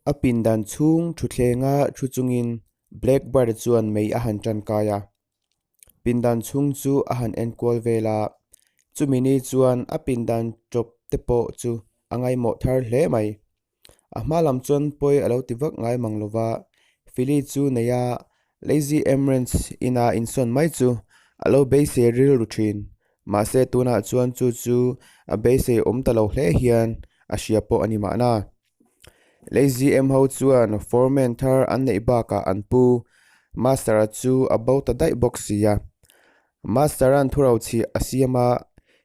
A pindan chhung thuthlenga thu chungin Blackbird chuan mei a han tankai a. Pindan chhung chu a han enkual vel a, chumi ni chuan a pindan tawp te pawh chu a ngaimawh thar hle mai. A hma lam chuan pawi a lo ti vak ngai mang lo va, Philly chu nei a, Lazy Emranch ina insawn mai chu a lo beisei rilru thin. Mahse tunah chuan chu chu a beisei awm ta lo hle hian a hria pawh a ni mahna. Lazy Em ho chuan foreman thar an neih bakah an pu Master-a chu a bo ta daih bawk si a. Master-a'n thurochhih a siam a,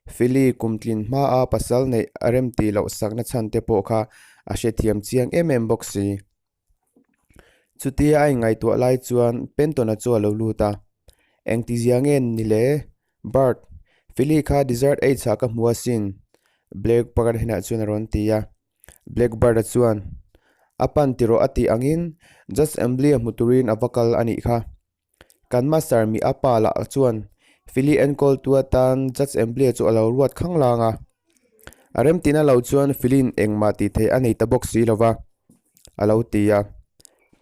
Philly kumtlin hmaa pasal neih a rem tih loh sakna chhan te pawh kha a hrethiam chiang em em bawk si. Chutia a inngaihtuah lai chuan Penton-a chu a lo lut a, Engtizia nge ni le? Bart, Philly kha dessert ei chhah ka hmu asin, Blackbird henah chuan a rawn ti a. Blackbird-a chuan, A pan tiraw a tih angin Judge Embley-a hmu turin a va kal a nih kha. Kan master mi a pa lah chuan Philly enkawltu atan Judge Embley-a chu a lo ruat khanglang a. A remtina lo chuan Philly-in engmah tih theih a nei ta bawk si lo va, a lo ti a.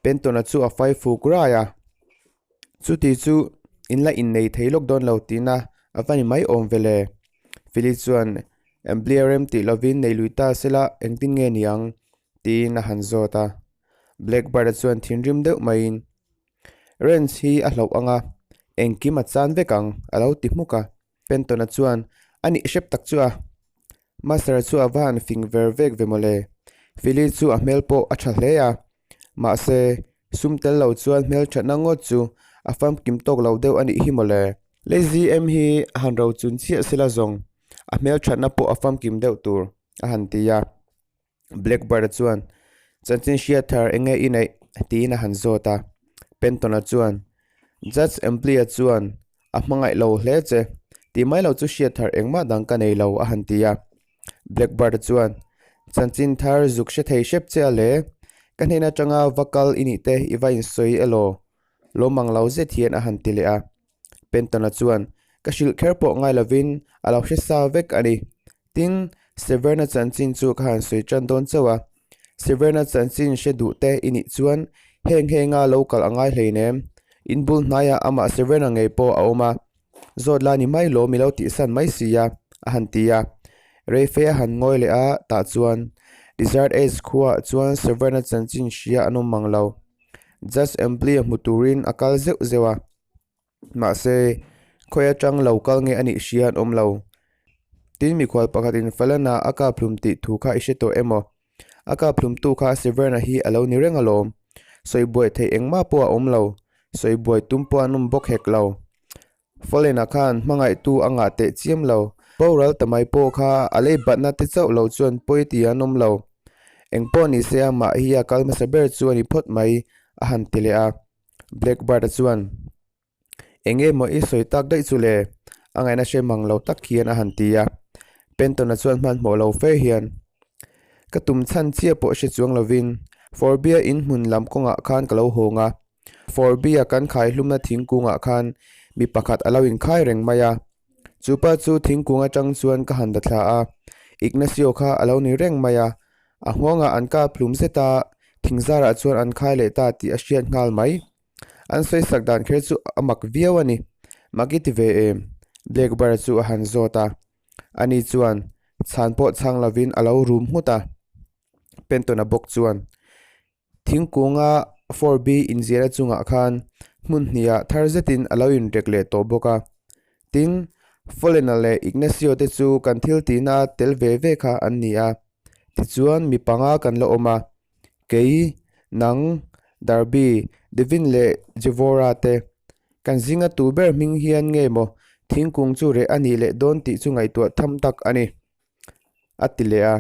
Penton-a chu a fai fuk rai a. Chuti chu in la innei thei lawk dawn lo tihna a va ni mai awm ve le. Philly chuan Embley-a rem tih lovin nei lui ta sela engtin nge ni ang? tiin a han zawt a. Blackbird-a chuan thinrim deuh maiin Wrench hi a hlauh ang a, engkim a chan vek ang, a lo ti hmuk a. Penton-a chuan, A nih hrep tak chu a. Master-a chu a va han fing ver vek ve mawle. Philly chu a hmel pawh a tha hle a. Mahse, sum tel lo chuan hmel thatna ngawt chu a famkim tawk lo deuh a nih hi mawle. Lazy em hi a han ro chun chiah sela zawng, a hmel thatna pawh a famkim deuh tur, a han ti a. Blackbird-a chuan, Chanchin hriat thar eng nge i neih? tiin a han zawt a. Penton-a chuan, Judge Empley-a chuan a hmangaih lo hle che, tih mai lo chu hriat thar engmah dang ka nei lo, a han ti a. Blackbird-a chuan, Chanchin thar zuk hre thei hrep che a le, ka hnen atanga va kal i nih te i va insawi elaw? Lawmang lo zet hian a han ti leh a. Penton-a chuan, Ka hrilh kher pawh ngai lovin a lo hre sa vek a ni. Tin, Severna chanchin chu ka han sawi tan dawn chauh a. Severna chanchin hre duh te i nih chuan heng henga lo kal a ngai hleinem. In bul hnaiah amah Severna ngei pawh a awm a. Zawt la ni mai lawm i lo tihsan mai si a, a han ti a. Reife a han ngawi leh a, tah chuan Desert Age khuaah chuan Severna chanchin hria an awm mang lo. Judge Embley-a hmu turin a kal zeuh zeuh a. Mahse, khawi atang lo kal nge a nih hria an awm lo. Tin, mikhual pakhatin Falana a kap hlum tih thu kha i hre tawh emaw? A kap hlumtu kha Severna hi a lo ni reng alawm. Sawi buai theih engmah pawh a awm lo. Sawi buai tum pawh an awm bawk hek lo. Falena khan hmangaihtu a ngah teh chiam lo. Boral ta mai pawh kha a lei batna te chauh lo chuan pawi ti an awm lo. Engpawh ni se amah hi a kal hmasa ber chu a ni phawt mai, a han ti leh a. Blackbird-a chuan, Eng nge maw i sawi tak daih chu le? A ngaihna hre mang lo tak hian a han ti a. Penton-a chuan hmanhmawh lo fe hian, Ka tum chhan chiah pawh hre chuang lovin Forbia in hmun lam kawngah khan ka lo hawng a. Forbia kan khai hlumna thingkungah khan mi pakhat a lo inkhai reng mai a. Chupa chu thingkung atang chuan ka han dathla a, Ignacio kha a lo ni reng mai a. A nghawngah an kap hlum zet a, thingzarah chuan an khai leh ta tih a hriat nghal mai. An sawi sak dan kher chu a mak viau a ni. Mak i ti ve em? Blackbird chu a han zawt a. Ani chuan chhan pawh chhang lovin a lo rum nghut a. Penton-a bawk chuan thingkunga 4B inziahna chungah khan hmun hniah thar zetin a lo inrek leh tawh bawk a. Tin, Folena leh Ignacio te chu kan thil tihna tel ve ve kha an ni a. Tichuan mi panga kan la awm a, kei, nang, Darby, Devin leh Jevora te. Kan zinga tu ber hming hian nge maw thingkung chu reh a nih leh dawn tih chu ngaihtuah tham tak a ni, a ti leh a.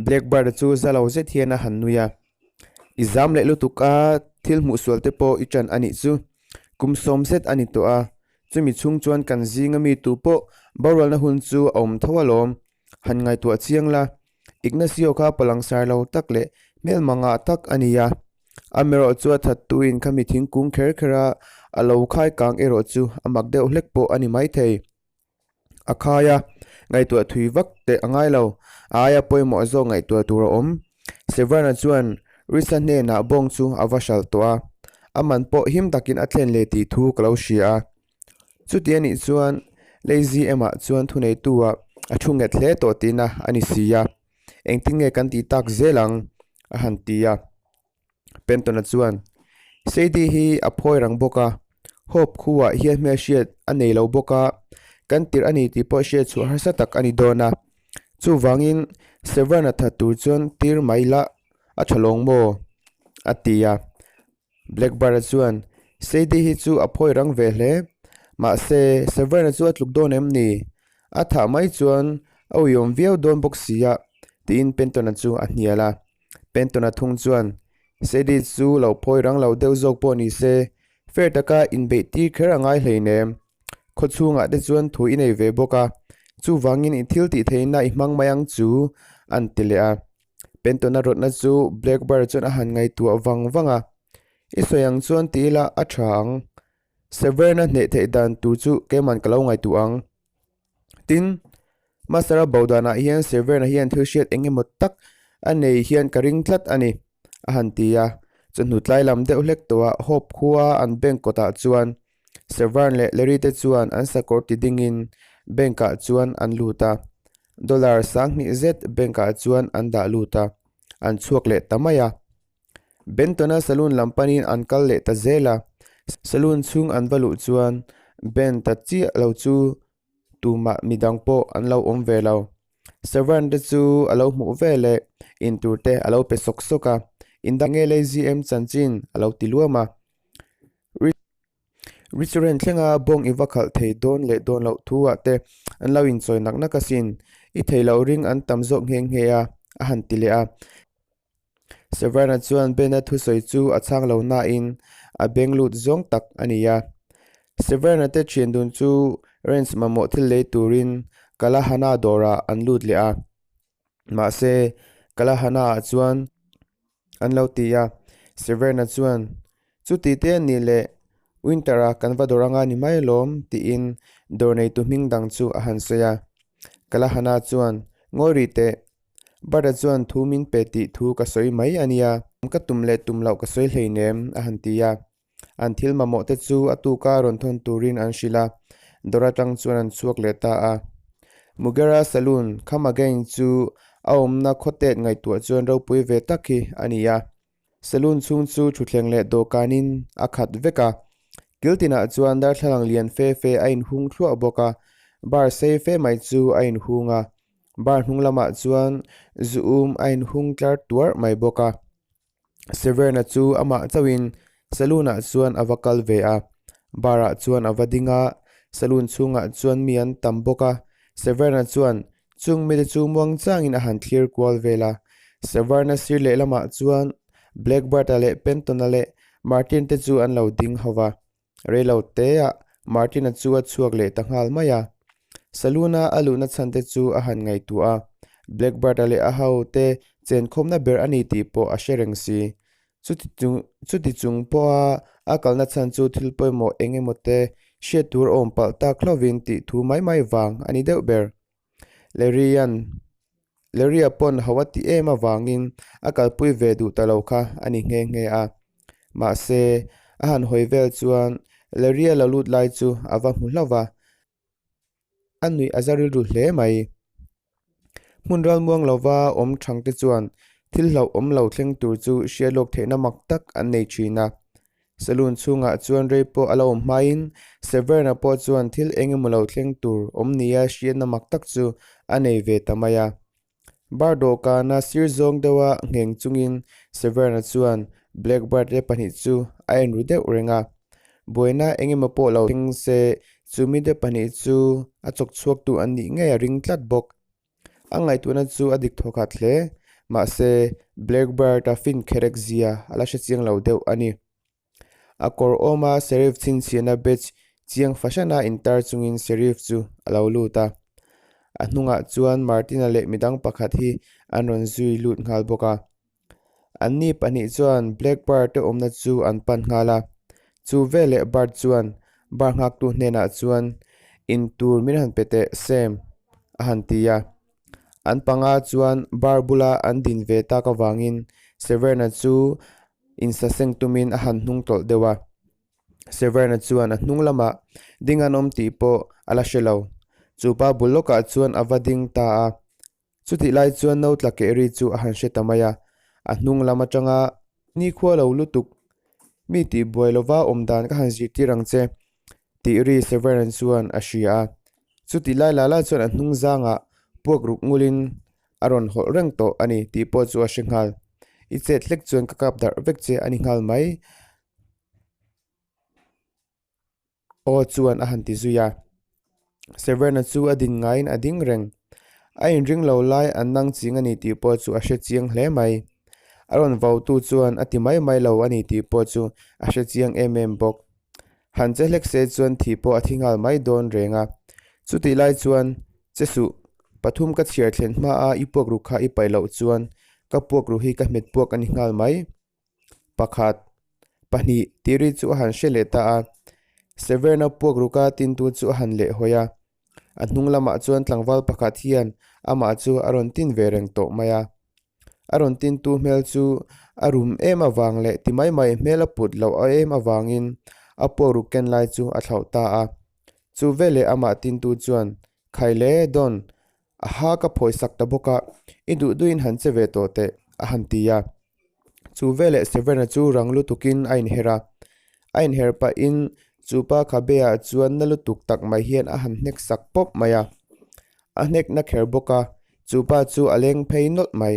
Blackbird-a chu za lo zet hian a han nui a, I zam leh lutuk a, thil hmuh sual te pawh i ṭan a nih chu. Kum sawm zet a ni tawh a, chumi chhung chuan kan zinga mi tu pawh boralna hun chu a awm tho alawm. Han ngaihtuah chiang la, Ignacio kha palangsar lo tak leh hmelma ngah tak a ni a. Amaherawh chu a thattuin khami thingkung kher kher a, a lo khai kang erawh chu a mak deuh hlek pawh a ni maithei. A khai a, ngaihtuah thui vak teh a ngai lo, a aia pawimawh zawk ngaihtuah tur a awm. Severn-a chuan Risa hnenah bawng chu a va hralh tawh a, a man pawh him takin a thlen leh tih thu ka lo hria a. Chuti a nih chuan Lazy M-ah chuan thuneitu-ah a thu nghet hle tawh tihna a ni si a, engtin nge kan tih tak zel ang? a han ti a. Penton-a chuan, Sadie hi a phawi rang bawk a, Hope khuah hian hmelhriat a nei lo bawk a, kan tirh a ni tih pawh hriat chhuah harsa tak a ni dawn a. Chuvangin Severn-a that tur chuan tir mai lah a tha lawng maw? a ti a. Blackbird-a chuan, Sadie hi chu a phawi rang ve hle. Mahse, Severn-a chu a tluk dawn em ni? A thah mai chuan a uiawm viau dawn bawk si a, tiin Penton-a chu a hnial a. Penton-a thung chuan, Sadie chu lo phawi rang lo deuh zawk pawh ni se, fair taka inbeih tir kher a ngai hleinem. Khaw chhungah te chuan thu i nei ve bawk a, chuvangin i thil tih theihna i hmang mai ang chu, an ti leh a. Penton-a rawtna chu Blackbird chuan a han ngaihtuah vang vang a, I sawi ang chuan ti ila a tha ang. Severn-a hneh theih dan tur chu keiman ka lo ngaihtuah ang. Tin, Master-a bo danah hian Severn-a hian thil hriat eng emaw tak a nei hian ka ring tlat a ni, a han ti a. Chawhnu tlai lam deuh hlek tawhah Hope khua an bank kawtah chuan Severn leh Larry te chuan an sakawr ti dingin bank ah chuan an lut a. Dollar sanghnih zet bank ah chuan an dah lut a, an chhuak leh ta mai a. Benton-a saloon lam panin an kal leh ta zel a. Saloon chhung an va luh chuan Ben ta chiah lo chu tumah midang pawh an lo awm ve lo. Severn te chu a lo hmuh ve leh intur te a lo pe sawk sawk a, Indang nge lei GM chanchin a lo ti luam a. Restaurant thlenga bawng i va khalh thei dawn leh dawn loh thu ah te an lo inchawi nak nak asin, i thei loh ring an tam zawk nghe nghe a, a han ti leh a. Severn-a chuan Ben-a thusawi chu a chhang lo nain a beng lut zawng tak a ni a. Severn-a te thian dun chu Ranch mamawh thil lei turin Kalahana dawrah an lut leh a. Mahse, Kalahana-ah chuan an lo ti a. Severn-a chuan, Chuti te a nih leh Winter-a kan va dawr anga ni mai alawm, tiin dawr neitu hming dang chu a han sawi a. Kalahana chuan, Ngawi rih teh, Bart-a chuan thu min pe tih thu ka sawi mai a nia, ka tum leh tum loh ka sawi hleinem, a han ti a. An thil mamawh te chu a tuka rawn thawn turin an hrilh a, dawr atang chuan an chhuak leh ta a. Mugera Saloon, Come Again chu a awmna khawtet ngaihtuah chuan ropui ve tak hi a ni a. Saloon chhung chu thutthleng leh dawhkanin a khat vek a, kil tinah chuan darthlalang lian fe fe a inhung thluah bawk a, bar sei fe mai chu a inhung a, bar hnung lamah chuan zu um a inhung tlar tuarh mai bawk a. Severn-a chu amah chauhin saloon-ah chuan a va kal ve a, bar-ah chuan a va ding a, saloon chhungah chuan mi an tam bawk a, Severn-a chuan Chung mite chu muang changin a han thlir kual vel a. Severn-a sir lehlamah chuan Blackbird-a leh Penton-a leh Martin te chu an lo ding ho va. Reilo teah Martin-a chu a chhuak leh ta nghal mai a. Saloon-a a luhna chhan te chu a han ngaihtuah a, Blackbird-a leh a ho te chenkhawmna ber a ni tih pawh a hre reng si. Chuti chung pawha a kalna chhan chu thil pawimawh eng emaw te hriat tur a awm palh tak hlauhin tih thu mai mai vang a ni deuh ber. Larry-a'n Larry-a pawn ho a ti em avangin a kalpui ve duh ta lo kha a ni nghe nghe a. Mahse, a han hawi vel chuan Larry-a lo lut lai chu a va hmu hlauh va, a nuih a za rilru hle mai. Hmun ralmuang lova awm thangte chuan thil hlauhawm lo thleng tur chu hriat lawk theihna mak tak an nei thin a. Saloon chhungah chuan rei pawh a lo awm hmain Severn-a pawh chuan thil eng emaw lo thleng tur awm nia hriatna mak tak chu a nei ve ta mai a. Bar dawhkana sir zawng deuha ngheng chungin Severn-a chuan Blackbird-te pahnih chu a en ru deuh reng a. Buaina eng emaw pawh lo thleng se chu mite pahnih chu a chawk chhuaktu an nih ngei a ring tlat bawk. A ngaihtuahna chu a dik thaw khat hle, mahse Blackbird-a fin kherek zia a la hre chiang lo deuh a ni. A kawr awma Sheriff chhinchhiahna badge chiang fahran a intar chungin Sheriff chu a lo lut a. A hnungah chuan Martin-a leh midang pakhat hi an rawn zui lut nghal bawk a. Anni pahnih chuan Blackbird te awmna chu an pan nghal a. Chu veleh Bart chuan bar nghaktu hnenah chuan, In tur min han pe teh, Sam, a han ti a. An panga chuan bar bula an din ve tak avangin Severn-a chu insaseng tumin a han hnung tawlh deuh a. Severn-a chuan a hnung lamah ding an awm tih pawh a la hre lo. Chu pa bul lawkah chuan a va ding ta a. Chutih lai chuan no tla keh ri chu a han hre ta mai a, a hnung lam atanga nikhua lo lutuk mi tih buai lova awm dan ka han zirtir ang che tih ri Severn-a chuan a hria a. Chutih lai la la chuan a hnung zangah puak ruk ngulin a rawn hawlh reng tawh a ni tih pawh chu a hre nghal. I chet hlek chuan ka kap darh vek che a ni nghal mai. Aw chuan a han ti zui a. Severna chu a din ngaiin a ding reng. A inring lo lai an nang ching a ni tih pawh chu a hre chiang hle mai. A rawn vautu chuan a ti mai mai lo a ni tih pawh chu a hre chiang em em bawk. Han che hlek se chuan thih pawh a thi nghal mai dawn reng a. Chutih lai chuan, Che suh, pathum ka chhiar thlen hmaa i puak ru kha i paih loh chuan ka puak ru hi ka hmet puak a ni nghal mai. Pakhat, pahnih tih ri chu a han hre leh ta a. Severna puak ruka tintu chu a han leh hawi a. A hnung lamah chuan tlangval pakhat hian amah chu a rawn tin ve reng tawh mai a. A rawn tintu hmel chu a rum em avang leh ti mai mai hmel a put loh em avangin a puak ruk ken lai chu a thlauh ta a. Chu veleh amah tintu chuan, Khai le, Don, A ha ka phawi sak ta bawk a, i duh duhin han che ve tawh teh, a han ti a. Chu veleh Severna chu rang lutukin a inher a. A inher pahin chu pa khabeah chuan na lutuk tak mai hian a han hnek sak pawp mai a. A hnek na kher bawk a, chu pa chu a leng phei nawlh mai.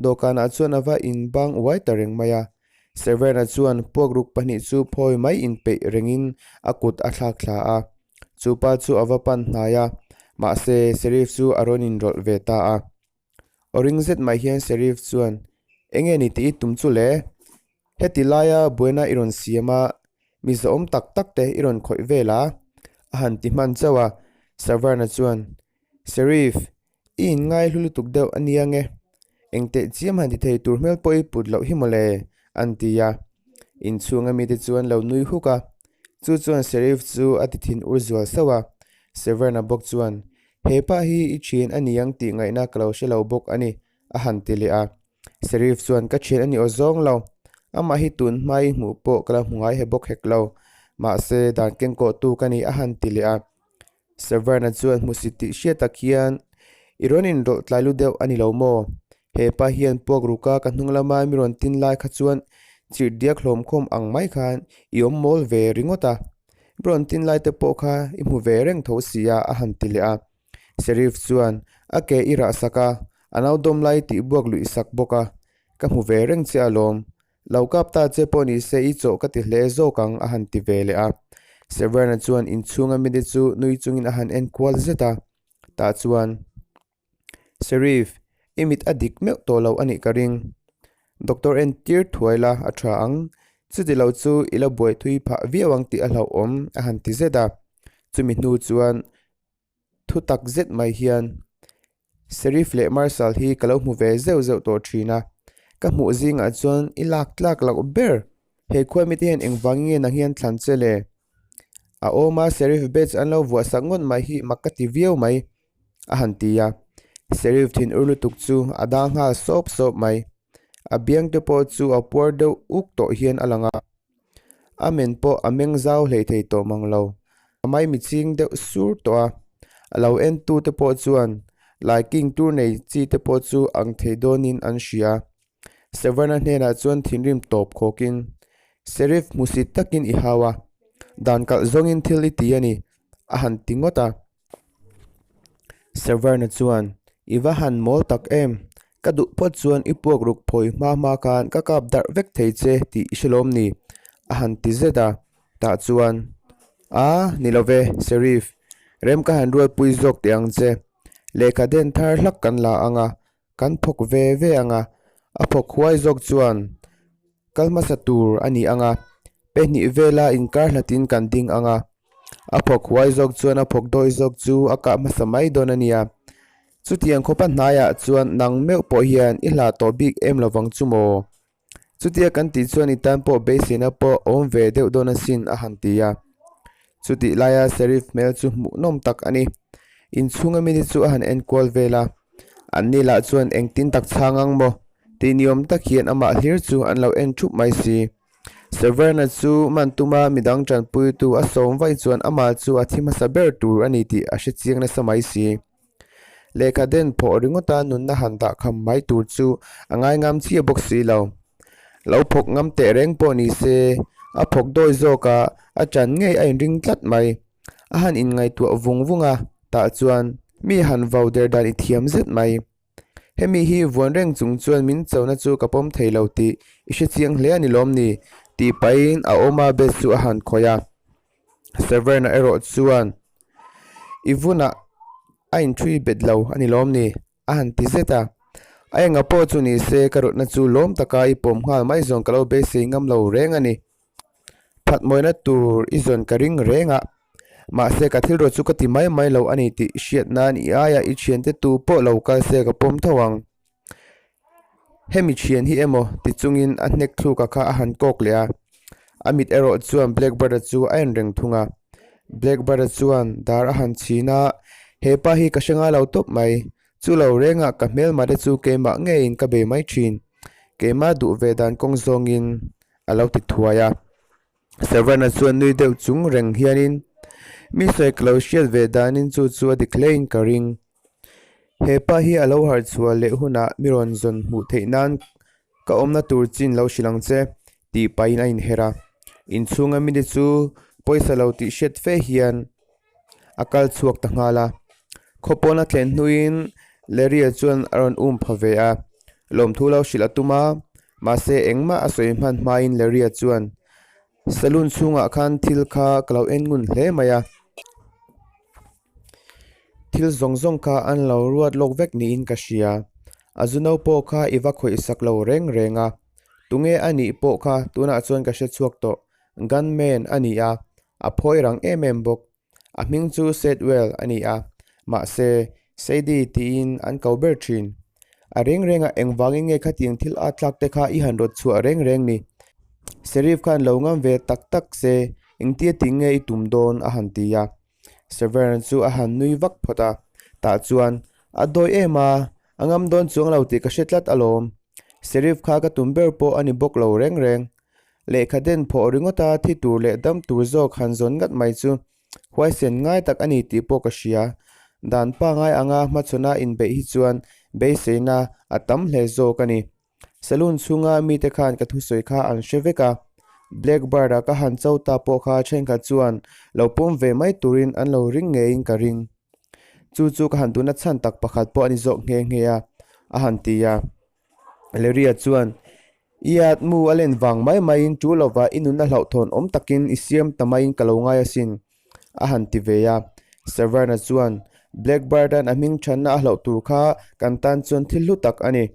Dawhkanah chuan a va inbang uai ta reng mai a. Severna chuan puakruk pahnih chu phawi mai inpeih rengin a kut a thlak thla a. Chu pa chu a va pan hnai a, mahse Sheriff chu a rawn inrawlh ve ta a. Aw ring zet mai hian Sheriff chuan, Enge ni tih i tum chu le? Heti laia buaina i rawn siam a, mi zawhawm tak tak te i rawn khawih vel a? A han ti hman chauh a, Savarna chuan, Sheriff, i inngai hlu lutuk deuh a nia nge? Engteh chiam han ti thei tur hmel pawh i put loh hi mawle, an ti a. Inchhunga mite chuan lo nui huk a. Chu chuan Sheriff chu a ti thin ur zual sauh a. Severna bawk chuan, He pa hi i thian a ni ang tih ngaihna ka lo hre lo bawk a ni, a han ti leh a. Sheriff chuan, Ka thian a ni aw zawng lo. Amah hi tun hma i hmuh pawh ka la hmu ngai he bawk hek lo. Mahse, dan kengkawhtu ka ni, a han ti leh a. Severna chuan hmusit tih hriat tak hian, I rawn inrawlh tlai lu deuh a ni lo maw? He pa hian puak ruka ka hnung lama mi rawn tin lai kha chuan chirh diak hlawm khawm ang mai khan i awm mawl ve ringawt a. Mi rawn tin lai te pawh kha i hmu ve reng tho si a, a han ti leh a. Sheriff chuan a ke i rah sak a, a nau dawm lai tih buak luih sak bawk a, ka hmu ve reng che alawm. Lo kap ta che pawh ni se i chawh ka ti hle zawk ang a han ti ve leh a. Severna chuan inchhunga mite chu nui chungin a han en kual zet a. Tah chuan, Sheriff, i mit a dik meuh tawh lo a nih ka ring. Doctor en tir thuai la a tha ang. Chuti lo chu i la buai thui phah viau ang tih a hlauhawm a han ti zet a. Chumi hnu chuan Thu tak zet mai hian Sheriff leh Marshal hi ka lo hmu ve zeuh zeuh tawh thin a, ka hmuh zingah chuan i lak tlak loh ber. He khuaimi te hian engvangin nge nang hian thlan che le? A awm a, Sheriff badge an lo vuah sak ngawt mai hi mak ka ti viau mai, a han ti a. Sheriff thinur lutuk chu a dang nghal sawp sawp mai. A biang te pawh chu a puar deuh uk tawh hian a lang a. A men pawh a meng zau hlei thei tawh mang lo. A maimi ching deuh sur tawh a, a lo en tu te pawh chuan laiking tur nei chi te pawh chu ang thei dawnin an hria. Severna hnenah chuan thinrim tawp khawkin, Sheriff hmusit takin i hau a, dan kalh zawngin thil i ti a ni, a han ti ngawt a. Severna chuan, I va han mawl tak em? Ka duh phawt chuan i puak ruk phawi hma hma khan ka kap darh vek thei che tih i hre lawm ni? a han ti zet a. Tah chuan, A, ni lo ve, Sheriff, rem ka han rualpui zawk teh ang che. Lehkha den thar hlak kan la ang a, kan phawk ve ve ang a, a phawk huai zawk chuan kal hmasa tur a ni ang a, pehnih vela inkar hlatin kan ding ang a, a phawk huai zawk chuan a phawk dawi zawk chu a kah hmasa mai dawn a nia. Chutiang khawpa hnaiah chuan nang meuh pawh hian i hlah tawh bik em lovang chu maw? Chutia kan tih chuan i tan pawh beiseina pawh a awm ve deuh dawn asin a han ti a. Chutih laia Sheriff hmel chu hmuhnawm tak a ni. Inchhunga mite chu a han enkual vel a. Anni lah chuan engtin tak chhang ang maw? Tih niawm tak hian amah hlir chu an lo en thup mai si. Severn-a chu man tuma midang tanpuitu a sawm vaih chuan amah chu a thi hmasa ber tur a ni tih a hre chiang nasa mai si. Lehkha den phawh ringawta nunna han dah kham mai tur chu a ngai ngam chiah bawk si lo. Lo phawk ngam teh reng pawh ni se, a phawk dawi zawk a, a ṭan ngei a inring tlat mai. A han inngaihtuah vung vung a, tah chuan mi han vau der dan i thiam zet mai. Hemi hi vuan reng chung chuan min chona chu ka pawm thei lo tih i hre chiang hle a ni lawm ni? tih pahin a awma bet chu a han khawih a. Severn-a erawh chuan i vunah a inṭhui bet lo a ni lawm ni? a han ti zet a. A enga pawh chu ni se ka rawtna chu lawm taka i pawm nghal mai zawng ka lo beisei ngam lo reng a ni. Phatmawina tur i zawn ka ring reng a, mahse ka thil rawh chu ka ti mai mai lo a ni tih hriat nan i aia i thiante tu pawh lo kal se ka pawm tho ang. Hemi thian hi emaw ti chungin a hnek thluka kha a han kawk leh a, a mit erawh chuan Blackbird-a chu a en reng thung a. Blackbird-a chuan dar a han chhin a, He pa hi ka hre ngai lo tawp mai, chu lo rengah ka hmelma te chu keimah ngeiin ka bei mai thin, keimah duh ve dan kawng zawngin a lo ti thuai a. Servant-a chuan nui deuh chung reng hianin, Mi sawi ka lo hriat ve danin chu chu a dik hlein ka ring. He pa hi a lo harh chhuah leh hunah mi rawn zawn hmuh theih nan ka awmna tur chin lo hrilh ang che, tih pahin a inher a. Inchhunga mite chu pawisa lo tih hriat fe hian a kal chhuak ta nghal a. Khawpawn a thlen hnuin Larry-a chuan a rawn um pha ve a, lawmthu lo hrilh a tum a, mahse engmah a sawi hman hmain Larry-a chuan, Saloon chhungah khan thil kha ka lo en ngun hle mai a, thil zawng zawng kha an lo ruat lawk vek niin ka hria, a zu no pawh kha i va khawih sak lo reng reng a, tunge a nih pawh kha tunah chuan ka hre chhuak tawh, gunman a ni a, a phawi rang em em bawk. A hming chu Sedwell a ni a, mahse, Sadie tiin an ko ber thin. A reng rengah engvangin nge khatiang thil a tlak te kha i han rawt chhuah reng reng ni? Sheriff khan lo ngam ve tak tak se, engtia tih nge i tum dawn? a han ti a. Severn chu a han nui vak phawt a, tah chuan, A dawi em a, a ngam dawn chuang lo tih ka hre tlat alawm. Sheriff kha ka tum ber pawh a ni bawk lo reng reng. Lehkha den phawh ringawta thi tur leh dam tur zawk han zawn ngat mai chu huaisen ngai tak a ni tih pawh ka hria. Dan pangai anga hmachhawna inbeih hi chuan beiseina a tam hle zawk a ni. Saloon chhunga mite khan ka thusawi kha an hre vek a, Blackbird-a ka han cho ta pawh kha thenkhat chuan lo pawm ve mai turin an lo ring ngeiin ka ring. Chu chu ka han duhna chhan tak pakhat pawh a ni zawk nghe nghe a, a han ti a. Larry-a chuan, I at mu a len vang mai maiin tu lova i nunna hlauhthawn awm takin i siam ta maiin ka lo ngai asin, a han ti ve a. Severn-a chuan, Blackbird-a'n a hming thanna a hlauh tur kha kan tan chuan thil hlu tak a ni.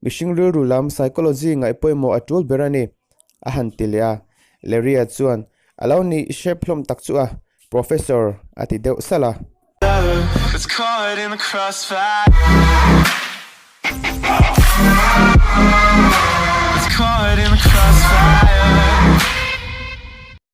Mihring rilru lam psychology ngaih pawimawh a tul ber a ni, a han ti leh a. Larry-a chuan, A lo nih hrep hlawm tak chu a, Professor, a ti deuh salh a.